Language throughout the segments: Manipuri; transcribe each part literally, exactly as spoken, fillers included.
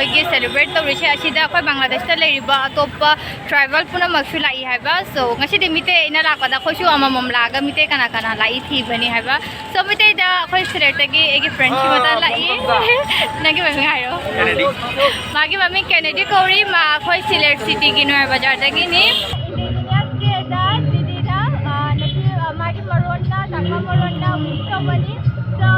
ꯑꯩꯈꯣꯏꯒꯤ ꯁꯦꯂꯦꯕ꯭ꯔꯦꯠ ꯇꯧꯔꯤꯁꯦ ꯑꯁꯤꯗ ꯑꯩꯈꯣꯏ ꯕꯪꯒ꯭ꯂꯥꯗꯦꯁꯇ ꯂꯩꯔꯤꯕ ꯑꯇꯣꯞꯄ ꯇ꯭ꯔꯥꯏꯕꯦꯜ ꯄꯨꯝꯅꯃꯛꯁꯨ ꯂꯥꯛꯏ ꯍꯥꯏꯕ꯫ So, ꯉꯁꯤꯗꯤ ꯃꯤꯇꯩ ꯑꯩꯅ ꯂꯥꯛꯄꯗ ꯑꯩꯈꯣꯏꯁꯨ ꯑꯃꯃꯝ ꯂꯥꯛꯑꯒ ꯃꯤꯇꯩ ꯀꯅꯥ ꯀꯅꯥ ꯂꯥꯛꯏ ꯊꯤꯕꯅꯤ ꯍꯥꯏꯕ꯫ So, ꯃꯤꯇꯩꯗ ꯑꯩꯈꯣꯏ ꯁꯤꯂꯦꯠꯇꯒꯤ ꯑꯩꯒꯤ ꯐ꯭ꯔꯦꯟꯁꯤꯃꯇ ꯂꯥꯛꯏ꯫ ꯅꯪꯒꯤ ꯃꯃꯤꯡ ꯍꯥꯏꯔꯣ꯫ ꯀꯦꯅꯦꯗꯤ꯫ ꯃꯥꯒꯤ ꯃꯃꯤꯡ ꯀꯦꯅꯦꯗꯤ ꯀꯧꯔꯤ꯫ ꯃꯥ ꯑꯩꯈꯣꯏ ꯁꯤꯂꯦꯠ ꯁꯤꯇꯤꯒꯤ ꯅꯣꯌꯥ ꯕꯖꯥꯔꯗꯒꯤꯅꯤ꯫ ꯏꯟꯗꯤꯖꯤꯅꯁꯀꯤ ꯑꯦꯗꯥ ꯗꯤꯗꯤꯗ, ꯑ, ꯅꯁꯤ, ꯑ, ꯃꯥꯒꯤ ꯃꯔꯣꯟꯗ, ꯇꯥꯛꯄ ꯃꯔꯣꯟꯗ ꯃꯨꯛ ꯇꯧꯕꯅꯤ꯫ So,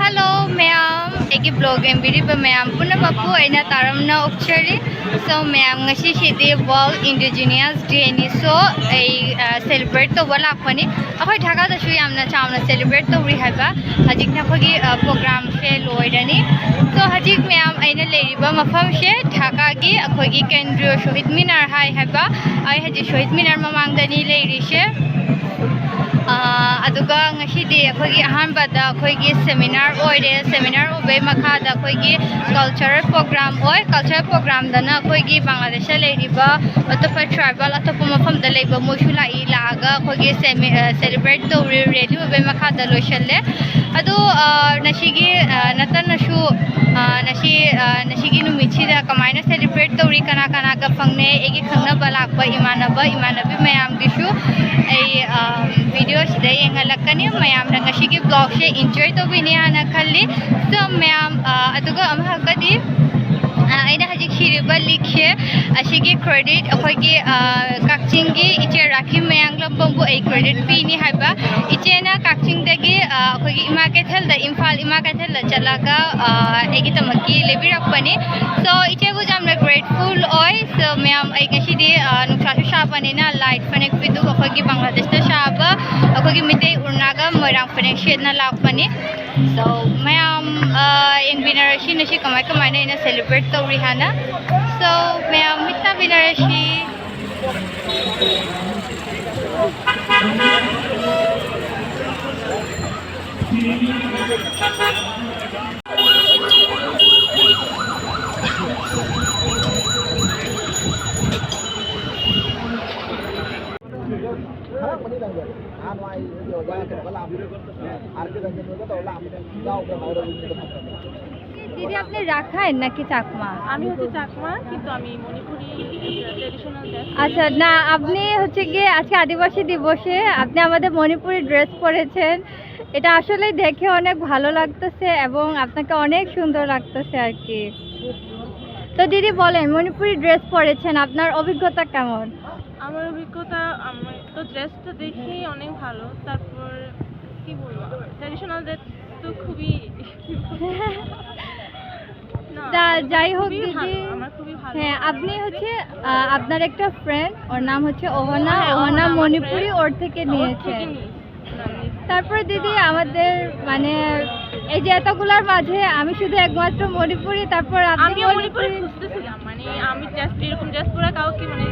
Hello ꯃꯌꯥꯝ, ꯑꯩꯒꯤ ꯕ꯭ꯂꯣꯒ ꯌꯦꯡꯕꯤꯔꯤꯕ ꯃꯌꯥꯝ ꯄꯨꯝꯅꯃꯛꯄꯨ ꯑꯩꯅ ꯇꯥꯔꯝꯅ ꯑꯣꯛꯆꯔꯤ꯫ So ꯃꯌꯥꯝ, ꯉꯁꯤꯁꯤꯗꯤ World Indigenous Day ꯅꯤ꯫ So ꯑꯩ, ꯑ, ꯁꯦꯂꯦꯕ꯭ꯔꯦꯠ ꯇꯧꯕ ꯂꯥꯛꯄꯅꯤ꯫ ꯑꯩꯈꯣꯏ ꯙꯥꯀꯥꯗꯁꯨ ꯌꯥꯝꯅ ꯆꯥꯎꯅ ꯁꯦꯂꯦꯕ꯭ꯔꯦꯠ ꯇꯧꯔꯤ ꯍꯥꯏꯕ꯫ ꯍꯧꯖꯤꯛꯅ ꯑꯩꯈꯣꯏꯒꯤ, ꯑ, ꯄ꯭ꯔꯣꯒ꯭ꯔꯥꯝꯁꯦ ꯂꯣꯏꯔꯅꯤ꯫ So ꯍꯧꯖꯤꯛ ꯃꯌꯥꯝ, ꯑꯩꯅ ꯂꯩꯔꯤꯕ ꯃꯐꯝꯁꯦ ꯙꯥꯀꯥꯒꯤ ꯑꯩꯈꯣꯏꯒꯤ ꯀꯦꯟꯗ꯭ꯔꯤꯌ ꯁꯣꯍꯤꯗ ꯃꯤꯅꯥꯔ ꯍꯥꯏ ꯍꯥꯏꯕ꯫ ꯑꯩ ꯍꯧꯖꯤꯛ ꯁꯣꯍꯤꯗ ꯃꯤꯅꯥꯔ ꯃꯃꯥꯡꯗꯅꯤ ꯂꯩꯔꯤꯁꯦ꯫ ꯑ, ꯑꯗꯨꯒ ꯉꯁꯤꯗꯤ ꯑꯩꯈꯣꯏꯒꯤ ꯑꯍꯥꯟꯕꯗ ꯑꯩꯈꯣꯏꯒꯤ ꯁꯦꯃꯤꯅꯥꯔ ꯑꯣꯏꯔꯦ꯫ ꯁꯦꯃꯤꯅꯥꯔ ꯑꯣꯏꯕꯩ ꯃꯈꯥꯗ ꯑꯩꯈꯣꯏꯒꯤ ꯀꯜꯆꯔꯦꯜ ꯄ꯭ꯔꯣꯒ꯭ꯔꯥꯝ ꯑꯣꯏ꯫ ꯀꯜꯆꯔꯦꯜ ꯄ꯭ꯔꯣꯒ꯭ꯔꯥꯝꯗꯅ ꯑꯩꯈꯣꯏꯒꯤ ꯕꯪꯒ꯭ꯂꯥꯗꯦꯁꯇ ꯂꯩꯔꯤꯕ ꯑꯇꯣꯞꯄ ꯇ꯭ꯔꯥꯏꯕꯦꯜ ꯑꯇꯣꯞꯄ ꯃꯐꯝꯗ ꯂꯩꯕ ꯃꯣꯏꯁꯨ ꯂꯥꯛꯏ, ꯂꯥꯛꯑꯒ ꯑꯩꯈꯣꯏꯒꯤ ꯁꯦꯃꯤ-, ꯑ, ꯁꯦꯂꯦꯕ꯭ꯔꯦꯠ ꯇꯧꯔꯤ꯫ ꯔꯦꯂꯤ ꯑꯣꯏꯕꯩ ꯃꯈꯥꯗ ꯂꯣꯏꯁꯜꯂꯦ꯫ ꯑꯗꯣ, ꯑ, ꯉꯁꯤꯒꯤ, ꯑ, ꯅꯠꯇꯅꯁꯨ, ꯑ, ꯉꯁꯤ, ꯑ, ꯉꯁꯤꯒꯤ ꯅꯨꯃꯤꯠꯁꯤꯗ ꯀꯃꯥꯏꯅ ꯁꯦꯂꯦꯕ꯭ꯔꯦꯠ ꯇꯧꯔꯤ, ꯀꯅꯥ ꯀꯅꯥꯒ ꯐꯪꯅꯩ, ꯑꯩꯒꯤ ꯈꯪꯅꯕ ꯂꯥꯛꯄ ꯏꯃꯥꯟꯅꯕ, ꯏꯃꯥꯟꯅꯕꯤ ꯃꯌꯥꯝꯒꯤꯁꯨ ꯑꯩ, ꯑ, ꯚꯤꯗꯤꯑꯣꯁꯤꯗ ꯌꯦꯡꯍꯜꯂꯛꯀꯅꯤ꯫ ꯃꯌꯥꯝꯅ ꯉꯁꯤꯒꯤ ꯕ꯭ꯂꯣꯒꯁꯦ ꯏꯟꯖꯣꯏ ꯇꯧꯕꯤꯅꯤ ꯍꯥꯏꯅ ꯈꯜꯂꯤ꯫ So ꯃꯌꯥꯝ, ꯑ, ꯑꯗꯨꯒ ꯑꯃꯈꯛꯀꯗꯤ, ꯑ, ꯑꯩꯅ ꯍꯧꯖꯤꯛ ꯁꯤꯔꯤꯕ ꯂꯤꯛꯁꯦ, ꯑꯁꯤꯒꯤ ꯀ꯭ꯔꯦꯗꯤꯠ ꯑꯩꯈꯣꯏꯒꯤ, ꯑ, ꯀꯛꯆꯤꯡꯒꯤ ꯏꯆꯦ ꯔꯥꯈꯤ ꯃꯌꯥꯡꯂꯝꯕꯝꯕꯨ ꯑꯩ ꯀ꯭ꯔꯦꯗꯤꯠ ꯄꯤꯅꯤ ꯍꯥꯏꯕ꯫ ꯏꯆꯦꯅ ꯀꯛꯆꯤꯡꯗꯒꯤ, ꯑ, ꯑꯩꯈꯣꯏꯒꯤ ꯏꯃꯥ ꯀꯩꯊꯦꯜꯗ, ꯏꯝꯐꯥꯜ ꯏꯃꯥ ꯀꯩꯊꯦꯜꯗ ꯆꯠꯂꯒ, ꯑ, ꯑꯩꯒꯤꯗꯃꯛꯀꯤ ꯂꯩꯕꯤꯔꯛꯄꯅꯤ꯫ So ꯏꯆꯦꯕꯨ ꯌꯥꯝꯅ ꯒ꯭ꯔꯦꯠꯐꯨꯜ ꯑꯣꯏ꯫ So ꯃꯌꯥꯝ, ꯑꯩ ꯉꯁꯤꯗꯤ, ꯑ, ꯅꯨꯡꯁꯥꯁꯨ ꯁꯥꯕꯅꯤꯅ ꯂꯥꯏꯠ ꯐꯅꯦꯛ ꯐꯤꯗꯨ ꯑꯩꯈꯣꯏꯒꯤ ꯕꯪꯒ꯭ꯂꯥꯗꯦꯁꯇ ꯁꯥꯕ ꯑꯩꯈꯣꯏꯒꯤ ꯃꯤꯇꯩ ꯎꯔꯅꯥꯒ ꯃꯣꯏꯔꯥꯡ ꯐꯅꯦꯛ ꯁꯦꯠꯅ ꯂꯥꯛꯄꯅꯤ꯫ So ꯃꯌꯥꯝ, ꯑ, ꯌꯦꯡꯕꯤꯅꯔꯁꯤ ꯉꯁꯤ ꯀꯃꯥꯏ ꯀꯃꯥꯏꯅ ꯑꯩꯅ ꯁꯦꯂꯦꯕ꯭ꯔꯦꯠ ꯇꯧꯔꯤ ꯍꯥꯏꯅ꯫ So ꯃꯌꯥꯝ ꯃꯤꯠ ꯇꯥꯕꯤꯅꯔꯁꯤ꯫ দিদি, আপনি রাখাইন নাকি চাকমা? আমি হচ্ছে চাকমা, কিন্তু আমি মণিপুরি ট্রেডিশনাল ড্রেস। আচ্ছা, না, আপনি হচ্ছে গিয়ে আজকে আদিবাসী দিবসে আপনি আমাদের মণিপুরি ড্রেস পরেছেন। এটা আসলে দেখে অনেক ভালো লাগতেছে এবং আপনাকে অনেক সুন্দর লাগতেছে আর কি। তো দিদি, বলেন, মণিপুরি ড্রেস পরেছেন, আপনার অভিজ্ঞতা কেমন? আমার অভিজ্ঞতা, আমি তো ড্রেসটা দেখি অনেক ভালো। তারপর কি বলবো, ট্রেডিশনাল ড্রেস তো খুবই না, তা আমার যাই হোক খুবই দিদি, ভালো, আমার খুবই ভালো। হ্যাঁ, আপনি হচ্ছে আহ, আপনার একটা ফ্রেন্ড, ওর নাম হচ্ছে ওহানা। হ্যাঁ, ওহানা ওহানা আমার মণিপুরি, friend। ওর থেকে ওর নিয়েছে। থেকে নিয়েছি। তারপর দিদি, আমাদের মানে এই যে এতগুলার মাঝে আমি শুধু একমাত্র মণিপুরি, তারপর আপনি আমি মণিপুরি মণিপুরি। খুঁজতেছিলাম, মানে আমি ড্রেস এরকম ড্রেস পরা কাউকে মানে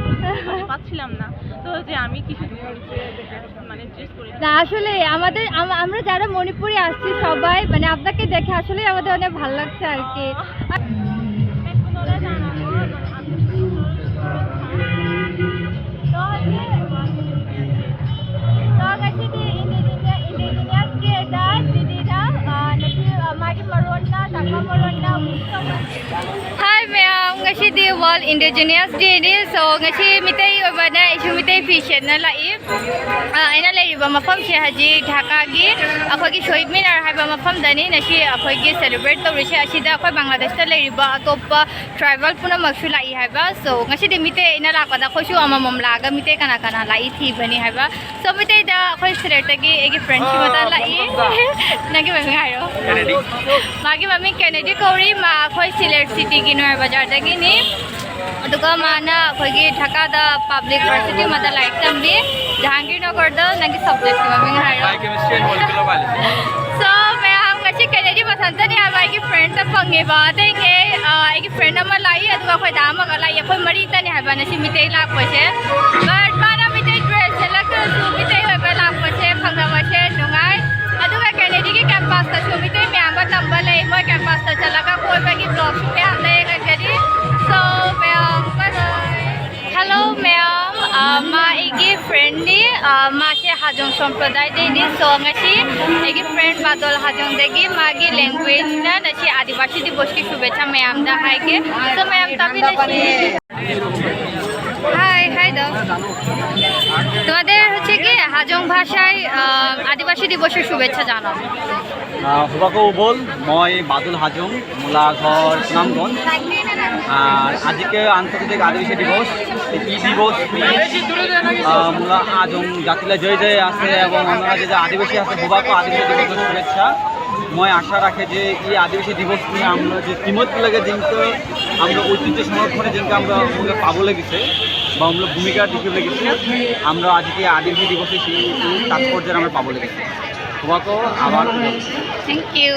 খুঁজে পাচ্ছিলাম না, তো যে আমি কিছু মানে ড্রেস পরে না, আসলে আমাদের আম- আমরা যারা মণিপুরি আসছি সবাই মানে আপনাকে দেখে আসলে আমাদের অনেক ভালো লাগছে আর কি। এখন ওরা জানাবো, মানে, আপনার সুন্দর শুভেচ্ছা। So, ngasi di indigenous, indigenous day da, didi da, ah, nasi, ah, magi maron da, takma maron da, Hi ꯃꯌꯥꯝ, ꯉꯁꯤꯗꯤ World Indigenous Day ꯅꯤ꯫ So, ꯉꯁꯤ ꯃꯤꯇꯩ ꯑꯣꯏꯕꯅ ꯑꯩꯁꯨ ꯃꯤꯇꯩ ꯐꯤ ꯁꯦꯠꯅ ꯂꯥꯛꯏ꯫ ꯑ, ꯑꯩꯅ ꯂꯩꯔꯤꯕ ꯃꯐꯝꯁꯦ ꯍꯧꯖꯤꯛ ꯙꯥꯀꯥꯒꯤ ꯑꯩꯈꯣꯏꯒꯤ ꯁꯣꯍꯤꯗ ꯃꯤꯅꯥꯔ ꯍꯥꯏꯕ ꯃꯐꯝꯗꯅꯤ꯫ ꯉꯁꯤ ꯑꯩꯈꯣꯏꯒꯤ ꯁꯦꯂꯦꯕ꯭ꯔꯦꯠ ꯇꯧꯔꯤꯁꯦ ꯑꯁꯤꯗ ꯑꯩꯈꯣꯏ ꯕꯪꯒ꯭ꯂꯥꯗꯦꯁꯇ ꯂꯩꯔꯤꯕ ꯑꯇꯣꯞꯄ ꯇ꯭ꯔꯥꯏꯕꯦꯜ ꯄꯨꯝꯅꯃꯛꯁꯨ ꯂꯥꯛꯏ ꯍꯥꯏꯕ꯫ So, ꯉꯁꯤꯗꯤ ꯃꯤꯇꯩ ꯑꯩꯅ ꯂꯥꯛꯄꯗ ꯑꯩꯈꯣꯏꯁꯨ ꯑꯃꯃꯝ ꯂꯥꯛꯑꯒ ꯃꯤꯇꯩ ꯀꯅꯥ ꯀꯅꯥ ꯂꯥꯛꯏ ꯊꯤꯕꯅꯤ ꯍꯥꯏꯕ꯫ So, ꯃꯤꯇꯩꯗ ꯑꯩꯈꯣꯏ ꯁꯤꯂꯦꯠꯇꯒꯤ ꯑꯩꯒꯤ ꯐ꯭ꯔꯦꯟ ꯁꯤꯃꯇ ꯂꯥꯛꯏ꯫ ꯅꯪꯒꯤ ꯃꯃꯤꯡ ꯍꯥꯏꯔꯣ꯫ ꯀꯦꯅꯦꯗꯤ꯫ ꯃꯥꯒꯤ ꯃꯃꯤꯡ ꯀꯦꯅꯦꯗꯤ ꯀꯧꯔꯤ꯫ ꯃꯥ ꯑꯩꯈꯣꯏ ꯁꯤꯂꯦꯠ ꯁꯤꯇꯤꯒꯤ ꯅꯣꯌꯥ ꯕꯖꯥꯔꯗꯒꯤꯅꯤ꯫ ꯑꯗꯨꯒ ꯃꯥꯅ ꯑꯩꯈꯣꯏꯒꯤ ꯙꯥꯀꯥꯗ ꯄꯕ꯭ꯂꯤꯛ ꯚꯔꯁꯤꯇꯤ ꯑꯃꯗ ꯂꯥꯏꯔꯤꯛ ꯇꯝꯕꯤ꯫ ꯖꯍꯥꯡꯒꯤꯔ ꯅꯒꯔꯗ꯫ ꯅꯪꯒꯤ ꯁꯕꯖꯦꯛꯀꯤ ꯃꯃꯤꯡ ꯍꯥꯏꯔꯣ꯫ Bio chemistry and molecular biology. So, ꯃꯌꯥꯝ, ꯉꯁꯤ ꯀꯦꯅꯦꯗꯤ ꯃꯊꯟꯇꯅꯤ ꯍꯥꯏꯕ ꯑꯩꯒꯤ ꯐ꯭ꯔꯦꯟꯗ ꯐꯪꯉꯦꯕ꯫ ꯑꯇꯩ ꯑꯩ, ꯑ, ꯑꯩꯒꯤ ꯐ꯭ꯔꯦꯟ ꯑꯃ ꯂꯥꯛꯏ, ꯑꯗꯨꯒ ꯑꯩꯈꯣꯏ ꯗꯥ ꯑꯃꯒ ꯂꯥꯛꯏ꯫ ꯑꯩꯈꯣꯏ ꯃꯔꯤꯇꯅꯤ ꯍꯥꯏꯕ ꯉꯁꯤ ꯃꯤꯇꯩ ꯂꯥꯛꯄꯁꯦ꯫ But ꯃꯥꯅ ꯃꯤꯇꯩ ꯗ꯭ꯔꯦꯁ ꯁꯦꯠꯂꯛꯇ꯭ꯔꯁꯨ ꯃꯤꯇꯩ ꯑꯣꯏꯕ ꯂꯥꯛꯄꯁꯦ ꯐꯪꯅꯕꯁꯦ ꯅꯨꯡꯉꯥꯏ꯫ ꯑꯗꯨꯒ ꯀꯦꯅꯦꯗꯤꯒꯤ ꯀꯦꯝꯄꯁꯇꯁꯨ ꯃꯤꯇꯩ ꯃꯌꯥꯝ ꯑꯃ ꯇꯝꯕ ꯂꯩ꯫ ꯃꯣꯏ ꯀꯦꯝꯄꯁꯇ ꯆꯠꯂꯒ ꯀꯣꯏꯕꯒꯤ ꯕ꯭ꯂꯣꯒꯁꯨ ꯃꯌꯥꯝ ꯂꯩꯔꯒꯗꯤ꯫ So, ꯃꯌꯥꯝ, bye bye꯫ Hello ꯃꯌꯥꯝ, ꯑ, ꯃꯥ ꯑꯩꯒꯤ ꯐ꯭ꯔꯦꯟꯅꯤ꯫ ꯑ, ꯃꯥꯁꯦ ꯍꯥꯖꯣꯡ ꯁꯝꯄ꯭ꯔꯗꯥꯏꯗꯩꯅꯤ꯫ So, ꯉꯁꯤ ꯑꯩꯒꯤ friend ꯕꯥꯗꯣꯜ ꯍꯥꯖꯣꯡꯗꯒꯤ ꯃꯥꯒꯤ languageꯅ ꯉꯁꯤ ꯑꯥꯗꯤꯕꯥꯁꯤ ꯗꯤꯕꯣꯁꯀꯤ ꯁꯨꯚꯦꯆꯥ ꯃꯌꯥꯝꯗ ꯍꯥꯏꯒꯦ꯫ So, ꯃꯌꯥꯝ ꯇꯥꯃꯤꯟꯅꯁꯤ꯫ Hi, hi দাও। তোমাদের হচ্ছে কি হাজং ভাষায়, আহ, আদিবাসী দিবসের শুভেচ্ছা জানাও। আহ, হুবাকো উবল, মই বাদল হাজং, মোলা ঘৰ সুনামগঞ্জ। আর আজকে আন্তর্জাতিক আদিবাসী দিবস, ই দিবস, আহ, মোলা আজং জাতিলা জয় জয় আছে এবং আমরা যে যে আদিবাসী আছে, হুবাকো আদিবাসী দিবসের শুভেচ্ছা। মই আশা রাখে যে এই আদিবাসী দিবস নিয়ে আমরা যে তিমত লাগে দিনকে আমরা ঐতিহ্য সংরক্ষণে দিনকে আমরা ওগুলো পাবো লেগেছে বা আমরা ভূমিকা দেখিব লেগেছে, আমরা আজকে আদিবাসী দিবসে সেই তাৎপর্য আমরা পাবো লেগেছে। তোমাকেও আবার Thank you.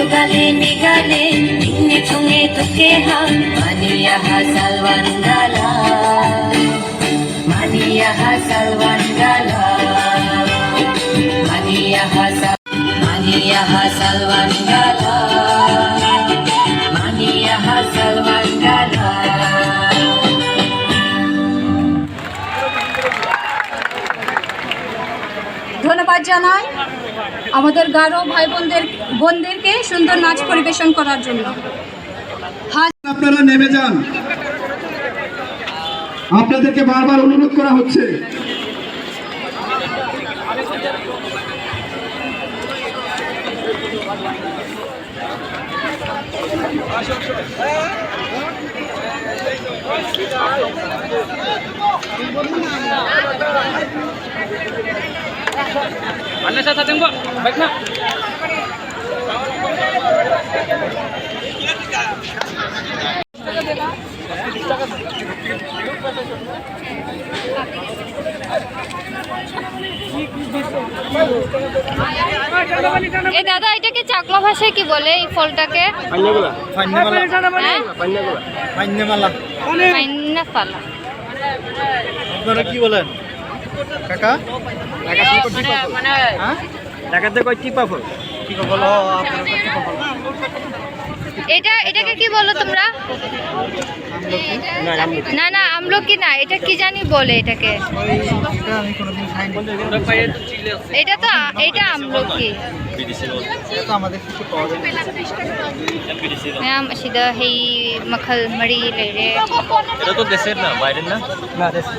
Gale mi gale, inge chunge tuke ha, mani yaha salwan gala, mani yaha salwan gala, mani yaha sal-, mani yaha salwan gala, mani yaha salwan gala. ধন্যবাদ জানাই আমাদের গারো ভাই বোনদের, বোনদেরকে সুন্দর নাচ পরিবেশন করার জন্য। আপনারা নেমে যান, আপনাদেরকে বারবার অনুরোধ করা হচ্ছে। এ দাদা, এটাকে চাকমা ভাষায় কি বলে, এই ফলটাকে? পান্নামালা। হ্যাঁ? পান্নামালা। পান্নামালা। পান্নাফালা। আপনারা কি বলেন কাকা? মানে, মানে, হ্যাঁ? ঢাকাতে কয় টিপা ফল। টিপা ফল, ও, আপনারা কয় টিপা ফল। এটা, এটাকে কি বলো তোমরা? না, আমলকি। না, না, আমলকি না, এটা কি জানি বলে এটাকে। ওই, এটা আমি কোনোদিন খাইনি। এটা তো আ-, এটা আমলকি। এটা তো আমাদের কিছু পাওয়া যায় না। ꯃꯌꯥꯝ ꯑꯁꯤꯗ ꯍꯩ ꯃꯈꯜ ꯃꯔꯤ ꯂꯩꯔꯦ꯫ এটা তো দেশের না, বাইরের না? না, দেশের।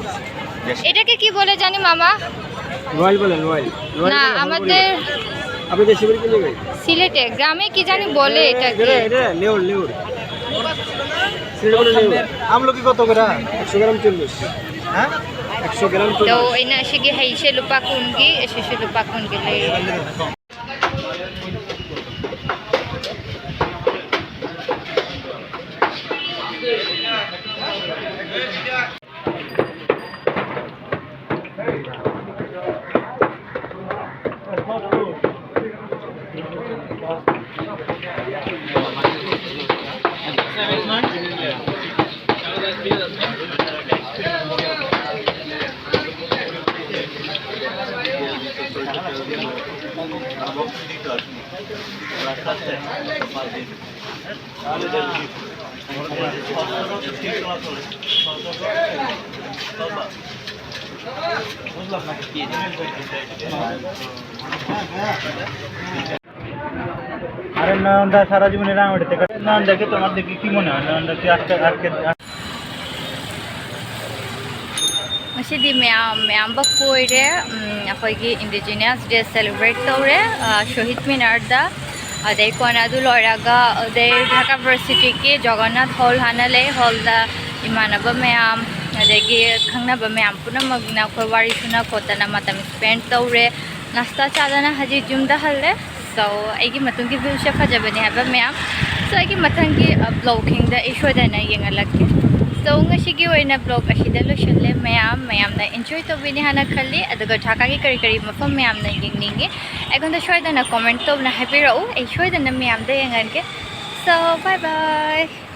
এটাকে কি বলে জানি মামা? নোয়াইল বলে, নোয়াইল। নোয়াইল না, বলে, হরবড়ি। আমাদের আপনি দেশে বাড়ি কোন জায়গায়? সিলেটে। গ্রামে কি জানি বলে এটাকে। এটা, এটা, লেউর, লেউর। সিলেটে বলে লেউর। আমলকি কত করে? একশো গ্রাম চল্লিশ। হ্যাঁ? একশো গ্রাম তো চল্লিশ। ꯑꯩꯅ ꯑꯁꯤꯒꯤ ꯍꯩꯁꯦ ꯂꯨꯄꯥ ꯀꯨꯟꯒꯤ, ꯑꯁꯤꯁꯨ ꯂꯨꯄꯥ ꯀꯨꯟꯒꯤ ꯂꯩꯔꯦ꯫ আরে নয়নদা, সারা জীবনে রাঙড়িতে কাটে। নয়নদাকে তোমার দেখে কি মনে হয়? নয়নদা কি আজকে, আজকে ꯉꯁꯤꯗꯤ ꯃꯌꯥꯝ, ꯃꯌꯥꯝꯕ ꯀꯣꯏꯔꯦ꯫ ꯎꯝ, ꯑꯩꯈꯣꯏꯒꯤ Indigenous Day celebrate ꯇꯧꯔꯦ, ꯑ, ꯁꯣꯍꯤꯗ ꯃꯤꯅꯥꯔꯗ꯫ ꯑꯗꯩ ꯀꯣꯟꯅ ꯑꯗꯨ ꯂꯣꯏꯔꯒ, ꯑꯗꯩ ꯙꯥꯀꯥ ꯚꯔꯁꯤꯇꯤꯒꯤ ꯖꯒꯟꯅꯥꯊ ꯍꯣꯜ ꯍꯥꯏꯅ ꯂꯩ, ꯍꯣꯜꯗ ꯏꯃꯥꯟꯅꯕ ꯃꯌꯥꯝ, ꯑꯗꯒꯤ ꯈꯪꯅꯕ ꯃꯌꯥꯝ ꯄꯨꯝꯅꯃꯛꯅ ꯑꯩꯈꯣꯏ ꯋꯥꯔꯤ ꯁꯨꯅ ꯈꯣꯠꯇꯅ ꯃꯇꯝ spend ꯇꯧꯔꯦ꯫ ꯅꯥꯁꯇꯥ ꯆꯥꯗꯅ ꯍꯧꯖꯤꯛ ꯌꯨꯝꯗ ꯍꯜꯂꯦ꯫ So, ꯑꯩꯒꯤ ꯃꯇꯨꯡꯒꯤ view ꯁꯦ ꯐꯖꯕꯅꯦ ꯍꯥꯏꯕ ꯃꯌꯥꯝ꯫ So, ꯑꯩꯒꯤ ꯃꯊꯪꯒꯤ, ꯑ, vlog ꯈꯤꯡꯗ ꯑꯩ ꯁꯣꯏꯗꯅ ꯌꯦꯡꯍꯜꯂꯛꯀꯦ꯫ So, ꯉꯁꯤꯒꯤ ꯑꯣꯏꯅ vlog ꯑꯁꯤꯗ ꯂꯣꯏꯁꯤꯜꯂꯦ꯫ ꯃꯌꯥꯝ, ꯃꯌꯥꯝꯅ enjoy ꯇꯧꯕꯤꯅꯤ ꯍꯥꯏꯅ ꯈꯜꯂꯤ꯫ ꯑꯗꯨꯒ ꯙꯥꯀꯥꯒꯤ ꯀꯔꯤ ꯀꯔꯤ ꯃꯐꯝ ꯃꯌꯥꯝꯅ ꯌꯦꯡꯅꯤꯡꯉꯤ, ꯑꯩꯉꯣꯟꯗ ꯁꯣꯏꯗꯅ comment ꯇꯧꯗꯨꯅ ꯍꯥꯏꯕꯤꯔꯛꯎ꯫ ꯑꯩ ꯁꯣꯏꯗꯅ ꯃꯌꯥꯝꯗ ꯌꯦꯡꯍꯟꯒꯦ꯫ So, bye bye꯫